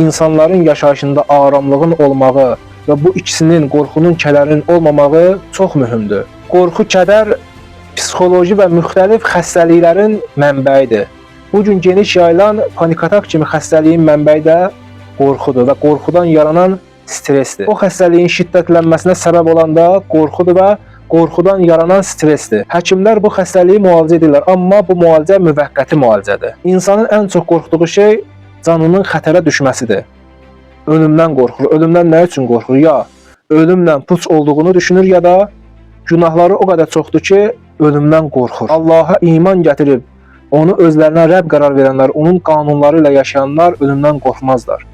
İnsanların yaşayışında aramlığın olmağı və bu ikisinin, qorxunun, kədərin olmamağı çox mühümdür. Qorxu, kədər psixoloji və müxtəlif xəstəliklərin mənbəyidir. Bu gün geniş yayılan panik atak kimi xəstəliyin mənbəyi də qorxudur və qorxudan yaranan stressdir. O xəstəliyin şiddətlənməsinə səbəb olan da qorxudur və qorxudan yaranan stressdir. Həkimlər bu xəstəliyi müalicə edirlər, amma bu müalicə müvəqqəti müalicədir. İnsanın ən çox qorxduğu şey canının xətərə düşməsidir. Ölümdən qorxur. Ölümdən nə üçün qorxur? Ya ölümlə puç olduğunu düşünür, ya da günahları o qədər çoxdur ki, ölümdən qorxur. Allaha iman gətirib onu özlərinə Rəbb qərar verənlər, onun qanunları ilə yaşayanlar ölümdən qorxmazlar.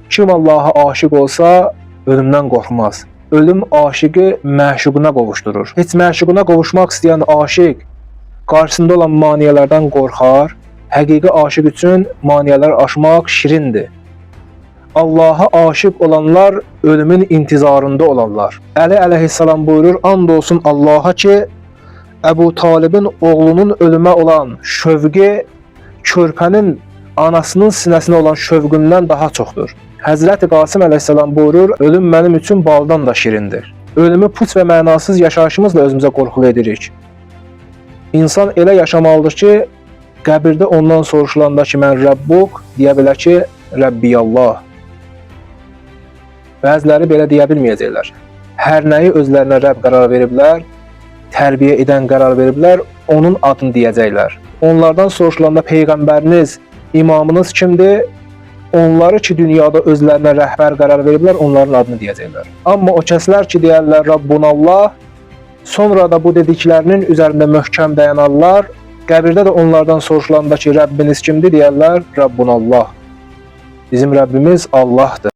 Kim Allaha aşiq olsa, ölümdən qorxmaz. Ölüm aşiqi məşuquna qovuşdurur. Heç məşuquna qovuşmaq istəyən aşiq qarşısında olan maneələrdən qorxar. Həqiqi aşiq üçün maneələr aşmaq şirindir. Allaha aşiq olanlar ölümün intizarında olanlar. Əli əleyhissalam buyurur: "And olsun Allaha ki, Əbu Talibin oğlunun ölümə olan şövqi körpənin anasının sinəsinə olan şövqündən daha çoxdur." Həzrəti Qasım əleyhissalam buyurur: "Ölüm mənim üçün baldan da şirindir." Ölümü puç və mənasız yaşayışımızla özümüzə qorxulu edirik. İnsan elə yaşamalıdır ki, qəbirdə ondan soruşulanda ki, mən Rəbbuk, deyə bilər ki, Rəbbi Allah. Bəziləri belə deyə bilməyəcəklər. Hər nəyi özlərinə Rəbb qərar veriblər, tərbiyə edən qərar veriblər, onun adını deyəcəklər. Onlardan soruşulanda peyğəmbəriniz, imamınız kimdir? Onları ki, dünyada özlərinə rəhbər qərar veriblər, onların adını deyəcəklər. Amma o kəslər ki, deyərlər Rabbunallah, sonra da bu dediklərinin üzərində möhkəm dayanarlar, qəbirdə də onlardan soruşulanda ki, Rəbbiniz kimdir, deyərlər Rabbunallah. Bizim Rəbbimiz Allahdır.